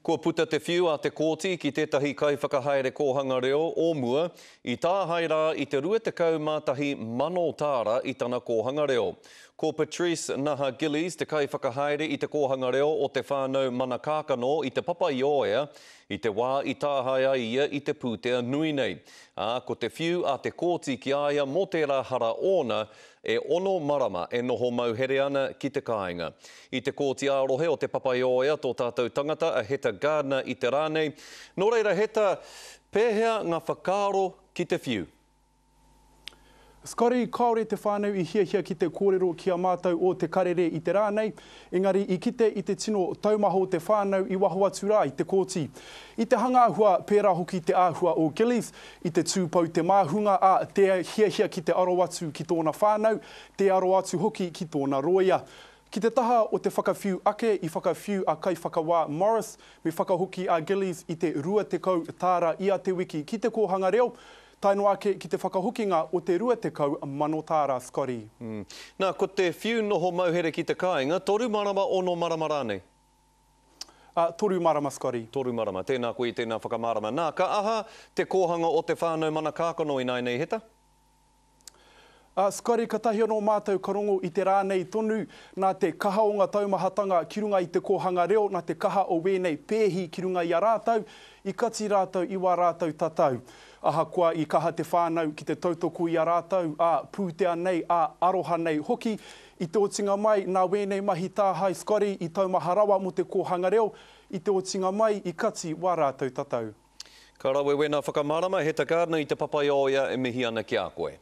Kua puta te whiu a te kōti ki tētahi kaiwhakahaere kōhanga reo o mua i tāhae rā i te 21,000 tāra i tana kōhanga reo. Ko Patrice Naha Gillies te kaiwhakahaere i te kōhanga reo o te whānau Mana Kākano i Te Papaioea i te wā i tāhae ai ia i te pūtea nui nei. Ā, ko te whiu a te kōti ki a ia mō tērā hara ōna, E ono marama e noho mauhere ana ki te kāinga. I te Kōti ā-Rohe o Te Papaioea tō tātou tangata a Heta Gardiner i te rā nei. Nō reira Heta, pēhea ngā whakaaro ki te whiu? Scotty, Kāore te whānau i hiahia ki te kōrero ki a mātou o Te Karere i te rā nei, engari i kite i te tino taumaha o te whānau i waho atu rā i te kōti. I te hanga āhua, pērā hoki te āhua o Gillies, I te tūpou te māhunga, ā, tē hiahia ki te aro atu ki tōna whānau, tē aro atu hoki ki tōna rōia. Ki te taha o te whakawhiu ake, i whakawhiu a Kaiwhakawā Morris me whakahoki a Gillies i te 20 tāra ia te wiki ki te kōhanga reo, tae noa ake ki te whakahokinga o te 20,000 tāra, Scotty. Nā, ko te whiu noho mauhere ki te kāinga, toru marama, ono marama rānei? Ā, toru marama Scotty. Toru marama. Tēnā koe i tēnā whakamārama. Nā, ka aha te kōhanga o te whānau Mana Kākano ināianei, Heta? Ā, Scotty, katahi anō mātou ka rongo i te rā nei tonu, nā te kaha o ngā taumahatanga ki runga i te kōhanga reo, nā te kaha o wēnei pēhi ki runga i a rātou, i kati rātou i wā rātou tatau. Ahakoa i kaha te whānau ki te tautoko i a rātou, ā, pūtea nei, ā, aroha nei hoki, I te otinga mai, nā wēnei mahi tāhae Scotty i taumaha rawa mō te kōhanga reo, i te otinga mai i kati wā rātou tatau. Ka rawe wēnā whakamārama, Heta Gardiner i Te Papaioea e mihi ana ki a koe.